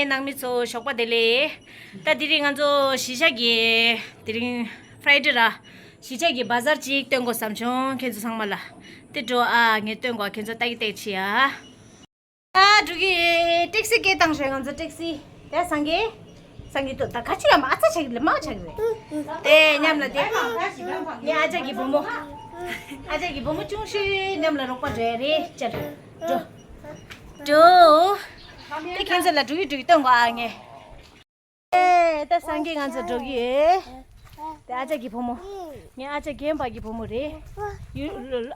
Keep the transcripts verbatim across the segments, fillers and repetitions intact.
ནང་མི་ཚོ་ཞོགས་པ་བདེ་ལེགས། ད་དེ་རིང་ང་ཚོ་གཞིས་ཆགས་ཀྱི་དེ་རིང་Friday་ར། གཞིས་ཆགས་ཀྱི་བ་ཛར་ཅིག་སྟོན་དགོས་བསམ་བྱུང་། ཁྱེད་ཚོ་ཚང་མ་ལ་དེ་འགྲོ་ཨ། ངས་སྟོན་དགོས། ཁྱེད་ཚོ་ལྟ་གི་ལྟ་གི་བྱེད་ཨ། ཨ་འགྲོ་གི། ཊེག་སི་སྐད་བཏང་ཤོག་ང་ཚོ་ཊེག་སི། ཡ་སངས་རྒྱས། སངས་རྒྱས་ཏོ་ད་ག་ཅི་ཡ་མ་ཨ་ཚ་ཆག་གི་རེད། མ་ཆག་གི་རེད། དེ་མཉམ་ལ་དེ། ངའི་ཨ་ཅག་གི་བུ་མོ། ཨ་ཅག་གི་བུ་མོ་ཆུང་ཤོས་མཉམ་ལ་རོགས་པ་འགྲོ་ཡ་རེད། ཅར་འགྲོ། འགྲོ། དེ་ཁྱེད་ཚོ་ལ་འགྲོ་གི་འགྲོ་གི་སྟོན་གོ་ཨ་ངས། ཨེ་ད་སངས་རྒྱས་ང་ཚོ་འགྲོ་གི་ཡོད། དེ་ཨ་ཅག་གི་བུ་མོ། ངའི་ཨ་ཅག་རྒན་པ་གི་བུ་མོ་རེད། ཡུ་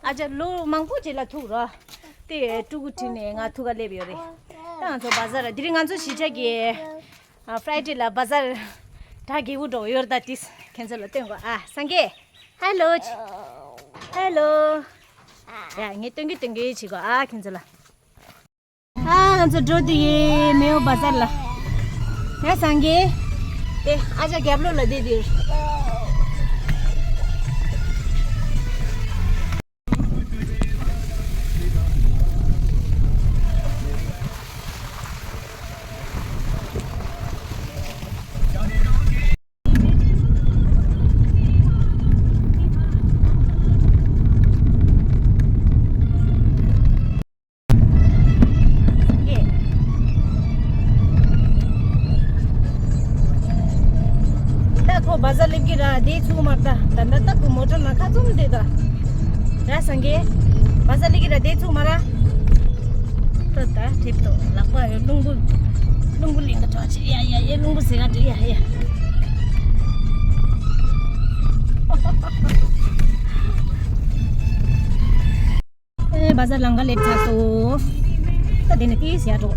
ཨ་ཅག་ལོ་མང་པོ་རྗེས་ལ་ཐུག་རོགས། དེ་ཕྲུ་གུ་ཁྲིད་ནས་ང་ཐུག་ག་སླེབས་ཡོད་རེད། ད་ང་ཚོ་བ་ཛར་དེ་རིང་ང་ཚོ་གཞིས་ཆགས་ཀྱི་ཨ་Friday་ལ་བ་ཛར་གྲ་རྒྱས་པོ་འགྲོ་ཡོད་རེད། ད་ཏིས་ཁྱེད་ཚོ་ལ་སྟོན་གོ་ཨ། སངས་རྒྱས། ཧེ་ལོ། ཧེ་ལོ། ཡ་ངས་སྟོན་གི་སྟོན་གི་བྱེད་གོ་ཨ་ཁྱེད་ཚོ་ལ། ཨ་ང་ཚོ་འགྲོ་དུས་ཡེ་མེའོ་བ་ཛར་ལ། ཡ་སངས་རྒྱས། དེ་ཨ་ཅག་རྒྱབ་ལོགས་ལ་བསྡད་དུས། ད་ཁོ་བ་ཛར་སླེབས་ཀྱི་ར། དེ་ཚུགས་མ་ད་ད་ད་ད་ཁོ་མོ་ཊ་ནང་ཁ་བཙུམ་བསྡད་ད། ར་སངས་རྒྱས། བ་ཛར་སླེབས་ཀྱི་ར། དེ་ཚུགས་མ་ར། ད་ད་ཁྲིད་དོ་ལག་པ་ཡོད་རླུང་བུ། རླུང་བུ་ལེན་ག་གྲོགས་ཆེ་ཡ་ཡ་ཡ། རླུང་བུ་ཟེ་ག་དྲི་ཡ་ཡ། ཨེ་བ་ཛར་ལམ་ཁ་སླེབས་ཚར་སོང་། ད་དེ་ནས་ཏིས་ཡར་འགྲོ།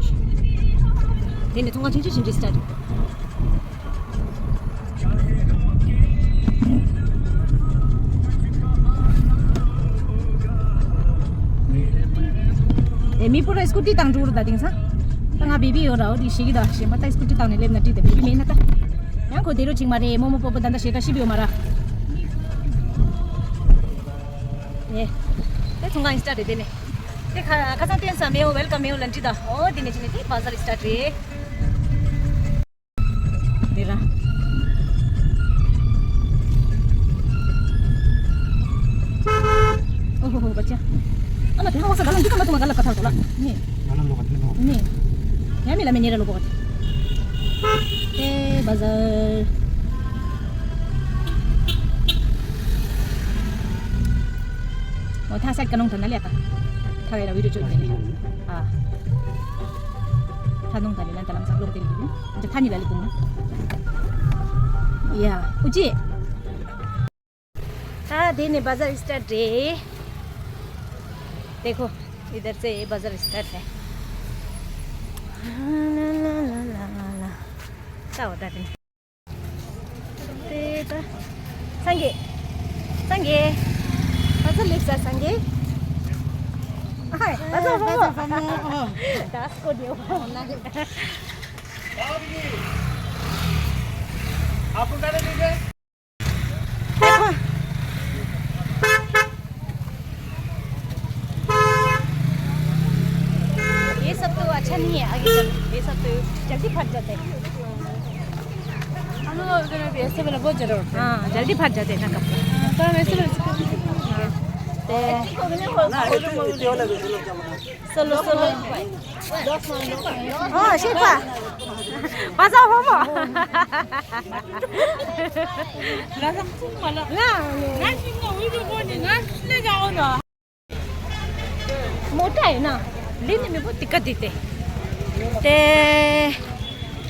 དེ་ནས་ཚོང་ཁང་ཆུང་ཆུང་ཆུང་ཆུང་སི་ཊར་ཨེ་མི་པོ་ར་སི་ཀུ་ཊི་བཏང་འགྲོ་རུ་ད་དེང་སང་། ད་ང་བེ་བི་ཡོད་ར། འོ་དེ་ཤེས་ཀྱི་ད་ཤེས་མ་ད་སི་ཀུ་ཊི་བཏང་ནས་སླེབས་ན་འགྲིག་ད་བེ་བི་མེད་ན་ད། ཡང་ཁོ་དེ་རུ་ཅིག་མ་རེད། རྨོ་མོ་སྤོ་པོ་ད་ད་ཞེ་དྲག་ཤི་བི་ཡོད་མ་ར། ཨེ། དེ་ཚོང་ཁང་སི་ཊར་རེད་དེ་ནས། དེ་ཁ་ཁ་སང་བསྟན་ས་མེའོ་ཝེལ་ཀམ་མེའོ་ལ་འདྲི་དང་། ཨོ་དེ་ནས་ཅི་ནས་དེ་བ་ཛར་སི་ཊར་རེད། དེ་ར། ཨོ་ཧོ་ཧོ་བ་ཅ། ཨ་མ་དེ་ཧ་བ་ས་ག་ལ་འདི་ག་མ་ཏུ་མ་ག་ལ་ཀ་ཐར་དོ་ལ་ནི། ནི། ཡ་མི་ལ་མེ་ཉེ་ར་ལོ་གོ་བ་ཅ། དེ་བ་ཛར། ཨོ་ཐ་སད་ཀ་ནོང་ཐ་ན་ལེ་ཀ། ཐ་ཝེ་ར་བི་ཌིའོ་ཅོ་ཏེ་ལེ། ཨ། ཐ་ནོང་ཐ་ལེ་ལན་ཐ་ལམ་སག་ལོག་ཏེ་ལེ། ཐ་ནི་ལ་ལེ་ཀུང་། ཡ། ཨུ་ཅི། ད་དེ་ནས་བ་ཛར་སི་ཊར་རེད། देखो, इधर से ये बाजार स्टार्ट है। ला, ला, ला। ད་འོ་ད་དེ། དེ་ད། སངས་རྒྱས། སངས་རྒྱས། བ་ཛར་སླེབས་ས་སངས་རྒྱས། ཨ་ཧའི། བ་ཛར་ཕོ་མོ། ད་སྐོར་ཡོད། आपको क्या लेंगे? ये सब तो अच्छा नहीं है, आगे चल। ये सब तो जल्दी फट जाते हैं। हम लोग उधर भी ऐसे वाला बहुत ज़्यादा होता है। हाँ, जल्दी फट जाते हैं ना कपड़ा। हाँ, तो हम ऐसे वाले से कभी नहीं पहनते। हाँ। तो चलो, चलो। हाँ, शिल्पा। पासा हो मो। ला, ला। मोटा है ना। लेने में बहुत दिक्कत देते। ते,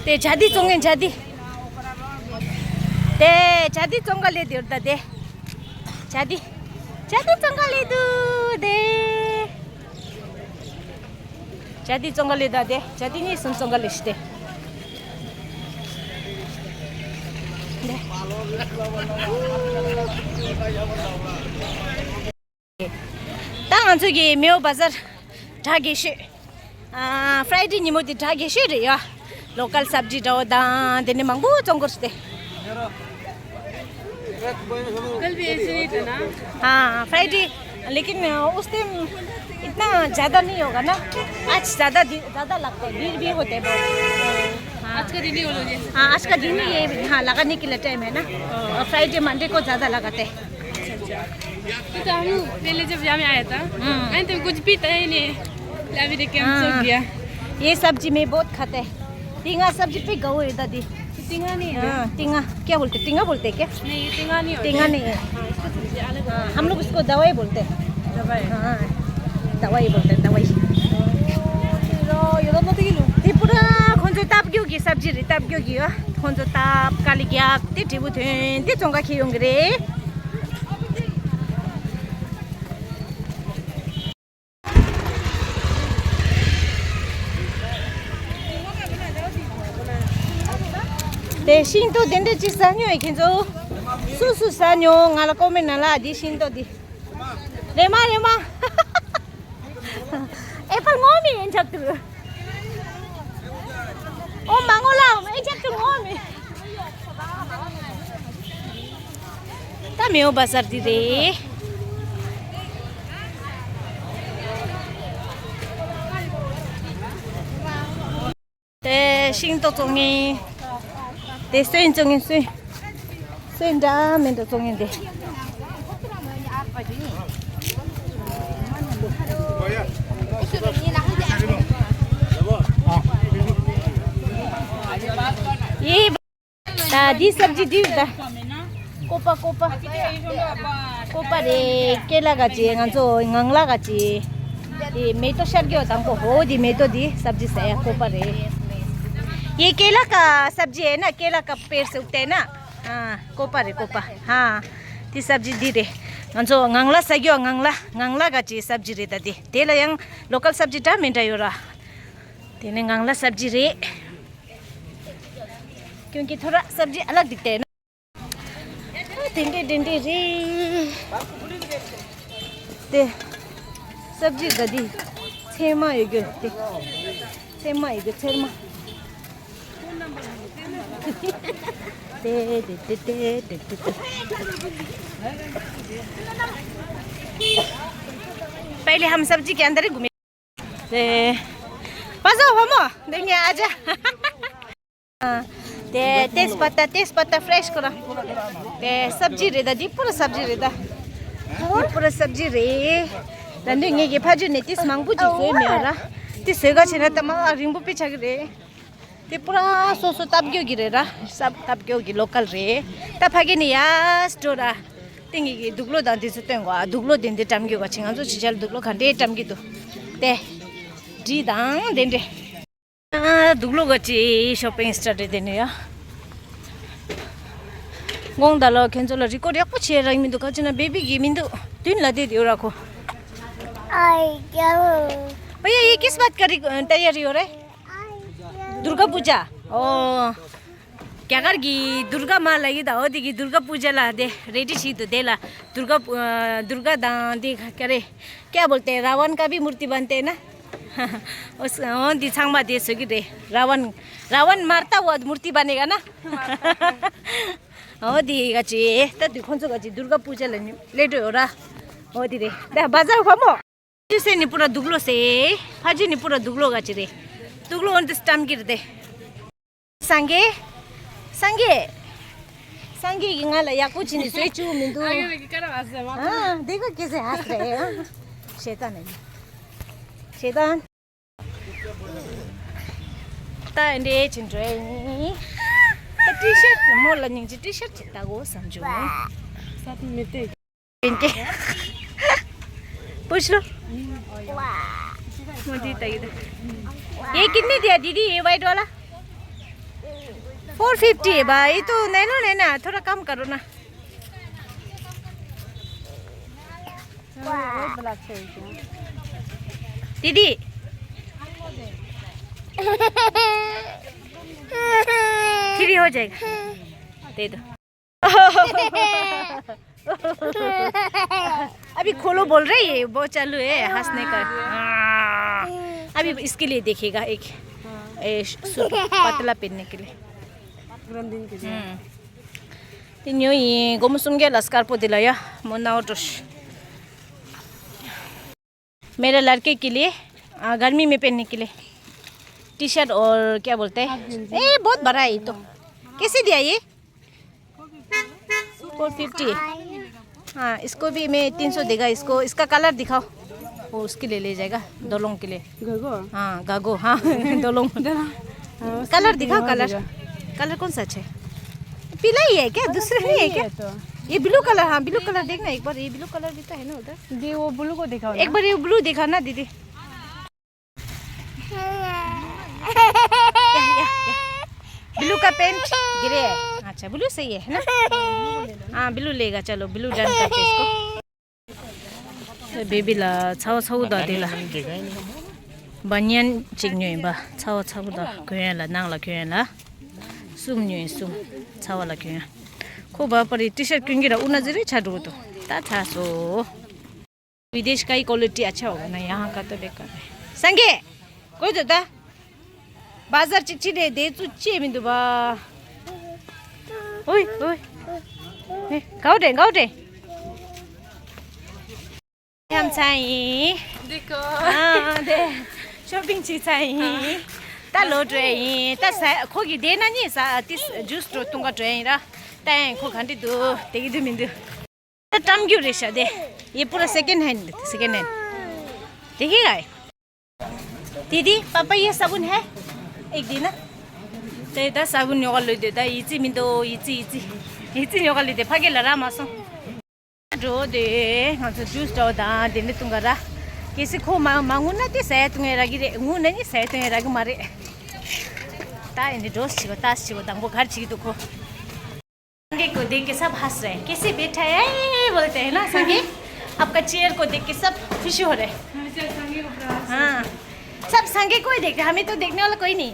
ते जादी चोंगे जादी। ते जादी चोंगा ले दियो दादे। जादी। जादी चोंगा ले दू दे। ཇ་དི་བཙོང་ག་ལེ་ད་དེ། ཇ་དི་གཉིས་གསུམ་བཙོང་ག་ལེ་ཤི་སྟེ། ད་ང་ཚོ་གི་མེའོ་བ་ཟར་གྲ་རྒྱས་ཤོས། ཨ། ཕ་རའི་ཌེ་ཉིན་མོ་དེ་གྲ་རྒྱས་ཤོས་རེད་ཡ། ལོ་ཀལ་སབ་ཇི་འདྲ་བོ་དང་དེ་ནས་མང་པོ་བཙོང་གི་རེད་དེ། कल भी ऐसे ही था ना। हाँ, फ्राइडे, लेकिन उस टाइम इतना ज़्यादा नहीं होगा ना। आज ज़्यादा दि-, ज़्यादा लगता है, भीड़ भी होते हैं बहुत। दिन ही हो गया। हाँ, आज का दिन ही ये, हाँ, लगाने के लिए टाइम है ना। और फ्राइडे, मंडे को ज़्यादा लगाते हैं। तो हम पहले जब यहाँ में आया था, हम्म। आए थे, कुछ भी था ही नहीं। अभी देख के हम हाँ। सो गया। ये सब्जी में बहुत खाते हैं। टिंगा सब्जी पे गौ है दादी। टिंगा नहीं है। हाँ, टिंगा। क्या बोलते? टिंगा बोलते हैं क्या? नहीं, ये टिंगा नहीं होता। टिंगा नहीं है। हाँ, इसको समझिए, अलग हाँ, हम लोग उसको दवाई बोलते हैं। दवाई। हाँ, दवाई बोलते हैं, दवाई। ये तो मत गिलो। ये पूरा ཁོང་ཚོ་སྟབས་རྒྱུག་གི་སབ་ཇི་རེད། སྟབས་རྒྱུག་གི་ཡོད། ཁོང་ཚོ་སྟབས་དཀའ་ལས་རྒྱབ་སྟེ་འབྲས་བུ་ཐོན་ཏེ་བཙོང་ག་ཁྱེར་ཡོང་གི་རེད། དེ་ཤིང་ཏོག་དེ་འདྲ་ཅིག་ཟ་མྱོང་ཡོད་ཁྱེད་ཚོ། སུ་སུ་ཟ་མྱོང་ང་ལ་ཀོ་མེན་ནང་ལ། འདི་ཤིང་ཏོག་འདི། རེད་མ་རེད་མ། ཨེ་པལ་ངོ་མི་ཡིན་ཆགས་ཏུ། ཨོ་མ་ངོ་ལ་ཨེ་ཆགས་ཏུ་ངོ་མི། ད་མེའོ་བ་ཟར་འདི་རེད། དེ་ཤིང་ཏོག་བཙོང་ངེ། དེ་སོན་བཙོང་ངེ་སོན། སོན་འདྲ་མིན་འདྲ་བཙོང་ངེ་འདི། ཡེ། ད་འདི་སབ་ཇི་འདི་ད། ཀོ་པ་ཀོ་པ། ཀོ་པ་རེད། ཀེ་ལ་ག་ཅི། ང་ཚོ་ངང་ལ་ག་ཅི། འདི་མེ་ཏོག་ཤར་གྱི་དང་པོ། ཧོ་འདི་མེ་ཏོག་འདི་སབ་ཇི་ཟ་ཡ་ཀོ་པ་རེད། ये केला का सब्जी है ना, केला का पेड़ से उगते हैं ना। हाँ, कोपा रे कोपा। हाँ, འདི་སབ་ཇི་འདི་རེད། ང་ཚོ་ངང་ལ་ཟ་རྒྱུ། ངང་ལ་ངང་ལ་ག་ཅི་སབ་ཇི་རེད། ད་འདི་དེ་ལ་ཡང་ལོ་ཀལ་སབ་ཇི་འདྲ་མི་འདྲ་ཡོད་ར། དེ་ནི་ངང་ལ་སབ་ཇི་རེད། क्योंकि थोड़ा सब्जी अलग दिखते हैं ना। དེ་འདྲས་དེ་འདྲས་རེད། དེ་སབ་ཇི་ག་དེ་ཚེར་མ་ཡོད་རྒྱུ་དེ། ཚེར་མ་ཡོད་རྒྱུ་ཚེར་མ། དེ་དེ་དེ་དེ་དེ་དེ། पहले हम सब्जी के अंदर ही घूमे। དེ། पासा हो मो देंगे आजा। དེ་तेज पत्ता तेज पत्ता फ्रेश को रा। དེ་सब्जी རེད་ད། འདི་पूरा सब्जी རེད་ད། འདི་पूरा सब्जी རེད། ད་འདི་ངེད་ཀྱི་ཕ་ཇུ་ནས་ཏིས་མང་པོ་ཅིག་བཟོས་མེད་ར། ཏིས་བཟོས་ག་བྱས་ན་ད་མ་རིང་པོ་པི་ཆག་གི་རེད། དེ་पूरा སོ་སོ་སྟབས་རྒྱུག་གི་རེད་ར། སབ་སྟབས་རྒྱུག་གི་ལོ་ཀལ་རེད། ད་ཕ་གི་ནས་ཡར་འགྲོ་ར། དེ་ངེད་ཀྱི་དུག་ལོག་དང་དེ་ཚོ་སྟོན་དགོས་ཨ། དུག་ལོག་དེ་འདྲས་བཀྲམ་རྒྱུ་ག་ཅིག་ང་ཚོ་ཕྱི་རྒྱལ་དུག་ལོག་ག་འདྲས་བཀྲམ་གྱི་འདུག་དེ་འབྲས་དང་དེ་འདྲས། ཨ། དུག་ལོག་ག་ཅིག་ཤོ་པིང་སི་ཊར་རེད་དེ་ནས་ཡ། དགོང་དག་ལ་ཁྱེད་ཚོ་ལ་རི་ཀོཌ་ཡག་པོ་བྱས་རག་མི་འདུག་ག་ཅི་ན་བེ་བི་གི་མི་འདུག་མདུན་ལ་བསྡད་ཡོད་ར་ཁོ། ཨའི་ཀྱའོ། भैया, ये किस बात का रि-, तैयारी हो रहा है? दुर्गा पूजा। ओ। རྒྱ་གར་གྱི་དུར་ག་མ་ལ་ཡི་ད། འོ་དེ་གི་དུར་ག་པུ་ཇ་ལ་དེ་རེ་ཌི་བྱེད་དུ། དེ་ལ་དུར་ག་དུར་ག་དང་དེ་ག་རེ། क्या बोलते हैं, रावण का भी मूर्ति बनते हैं ना। འོ་འདི་ཚང་མ་དེ་བཟོ་གི་རེད། रावण रावण मारता हुआ मूर्ति बनेगा ना। འོ་དེ་ག་ཅི་ད་དུ་ཁོང་ཚོ་ག་ཅི་དུར་ག་པུ་ཇ་ལ་སླེབས་འགྲོ་ཡོད་ར། འོ་དེ་རེད། ད་བ་ཟ་ཧོ་མོ། ཇུ་སེ་ནི་པུ་ར་དུག་ལོ་སེ། ཕ་ཇི་ནི་པུ་ར་དུག་ལོ་ག་ཅི་རེད། དུག་ལོ་འོན་ཏེ་སྟམ་གི་རེད་དེ། སངས་རྒྱས། སངས་རྒྱས། སངས་རྒྱས་ཀྱིས་ང་ལ་ཡག་པོ་བྱས་ནས་བཟོས་བཅུག་མི་འདུག་ཨ། འདི་ག་སྐྱེ་ཟེར་ཧ་ཟེར། ཞེ་ད་ནི། ཞེ་ད། ད་འདྲས་ཅི་འདྲས་ཡིན། ད་ཏི་ཤར་ཊི་མོ་ལ་སྙིང་རྗེ་ཏི་ཤར་ཊི་ཅིག་ལྟ་དགོས་བསམ་བྱུང་། ས་མི་དེ། इनके पूछ लो। मोदी तक इधर। ये कितने दिया दीदी, ये वाइट वाला? फोर फिफ्टी है भाई। तो ले लो, लेना, थोड़ा कम करो ना। दीदी। फ्री हो जाएगा, दे दो। अभी खोलो बोल रहे, ये बहुत चालू है हंसने का। हाँ। अभी इसके लिए देखिएगा एक, ए, सूट पतला पहनने के लिए। हम्म। དེ་ཉོ་ཡིན། སྒོར་མོ་སུམ་བརྒྱ་ལ་སྐར་པོ་དེ་ལ་ཡ། མོ་ནའོ་ཏོ་ཤི། मेरे लड़के के लिए, आ, गर्मी में पहनने के लिए। टी शर्ट और क्या बोलते हैं? ए, बहुत बड़ा है ये तो। कैसे दिया ये? Four fifty. हाँ, इसको भी मैं तीन सौ देगा। इसको, इसका कलर दिखाओ। वो उसके लिए ले जाएगा, दोलोंग के लिए। गागो? हाँ, गागो, हाँ। दोलोंग। दोलोंग। हाँ, उसके कलर लिए दिखाओ, दिखाओ कलर। जरा। कलर कौन सा अच्छा है? पीला ही है क्या? दूसरा नहीं है क्या? ये तो। ये ब्लू कलर, हाँ, ब्लू कलर देखना एक बार। ये ब्लू कलर भी तो है ना उधर। दी, वो ब्लू को दिखाओ एक ना। बार ये ब्लू दिखाना दीदी। या, या, या। ब्लू का पैंट ग्रे है। अच्छा, ब्लू सही है, है ना? हाँ, ब्लू लेगा। चलो, ब्लू डन करते हैं इसको। बेबी ला छाव छाव दा दे ला। बनियन चिक न्यू बा छाव छाव दा कोया ला नांग ला कोया ला। सुम न्यू सुम छाव ला कोया। को बा परी टी शर्ट क्यों गिरा उना जरे छा दो तो। ता था सो। विदेश का ही क्वालिटी अच्छा होगा ना, यहाँ का तो बेकार है। संगे, कोई तो था? बाजार चिक चिक दे, दे तू चे मिंदु बा। ओए, ओए। ए, गाओ दे, गाओ दे। हम चाहिँ। देखो। हाँ, दे। शॉपिंग ची चाहिँ। ता लो ट्रेन, ता सा, खोगी देना नहीं सा, तिस जूस ट्रो तुंगा ट्रेन रा। ता खो घंटे दो, तेगी दो मिंदु। टम क्यों रे शादे? ये पूरा सेकंड हैंड, सेकंड हैंड। देखिएगा। दीदी, पापा ये साबुन है? एक दिन ना। ते दा साबुन योगा लो दे दा, इची मिंदो, इची, इची। इची योगा लो दे, फागे लरा मासो। ड्रो दे, हम तो जूस ड्रो दा, दिन तुंगरा। किसी को मा-, मांगू ना ते सह तुंगे रागी रे, ngू नहीं सह तुंगे रागी मारे। ता इन्हें ड्रोस छिको, तास छिको, दंगो घर छिको दुखो। संगे को देख के सब हंस रहे हैं। कैसे बैठा है बोलते हैं ना संगे। आपका चेयर को देख के सब खुशी हो रहे हैं। हाँ, सब संगे को ही देखते हैं, हमें तो देखने वाला कोई नहीं।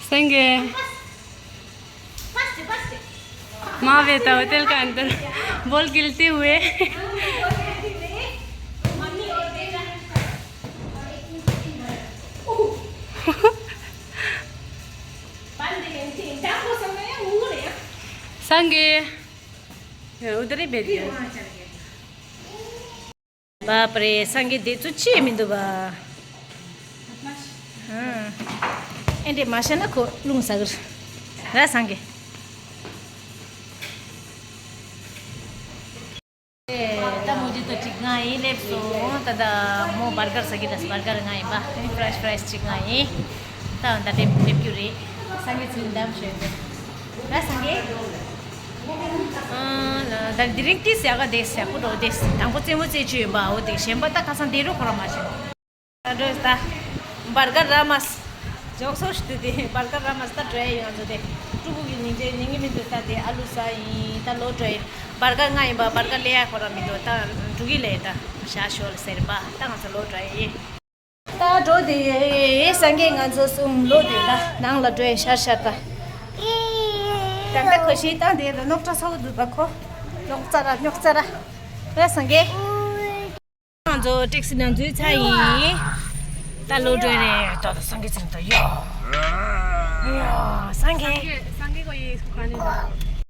संगे। माँ बेटा होटल का अंदर बॉल खेलते हुए। संगे। उधर ही बैठ गया। बाप रे, संगे दे तू ची मिंदु बा। हाँ। एंडे माशा ना को लुंग सागर। रा संगे। ए, ता मुझे तो चिक गाई ले सो, तदा मो बर्गर सकी दस बर्गर गाई बा। फ्रेंच फ्राइज चिक गाई। ता अंदा टेप, टेप क्यों रे? संगे चिंदम शे। रा संगे। ཨ་ལ་ད་དེ་རིང་ཏི་སེ་ག་དེ་སེ་པུ་རོ་དེ་དང་པོ་རྩེད་མོ་རྩེ་ཆུ་ཡོད་པ་འོ་དེ་གཞན་པ་ད་ཁ་སང་དེ་རུ་ཁོ་ར་མ་བྱུང་། ད་འགྲོ་ད་བར་གར་ར་མས་ཇོག་སོ་ཞུ་དེ་བར་གར་ར་མས་ད་འགྲོ་ཡ་ཡོང་ཚོ་དེ་ཕྲུ་གུ་གི་ཉིན་རྗེས་ཉིན་གི་མི་འདུག་ད་དེ་ཨ་ལུ་ས་ཡིན་ད་ལོ་འགྲོ་ཡིན་བར་གར་ང་ཡིན་པ་བར་གར་ལས་ཡ་ཁོ་ར་མི་འགྲོ་ད་འགྲོ་གི་ལས་ད་ཞག་ཞོལ་ཟེར་པ་ད་ང་ཚོ་ལོ་འགྲོ་ཡིན། ད་འགྲོ་དེ་སངས་རྒྱས་ང་ཚོ་གསུམ་ལོ་དེ་ལ་ནང་ལ་འགྲོ་ཡི་ཤར་ཤར་ད། ད་ལྟ་ཁོ་ཤི་ད་དེ་ལ་རྙོག་དྲ་ཚ་བོ་འདུག་པ་ཁོ། རྙོག་རྩ་ར་རྙོག་རྩ་ར། ཨེ་སངས་རྒྱས། ང་ཚོ་ཊེག་སི་ནང་འཛུལ་ཚར་ཡིན། ད་ལོ་འགྲོ་རེད་ད་ད་སངས་རྒྱས་ཚུན་ད་ཡ། ཡ་སངས་རྒྱས། སངས་རྒྱས་ཁོ་ཡི་ག་ནས་ད།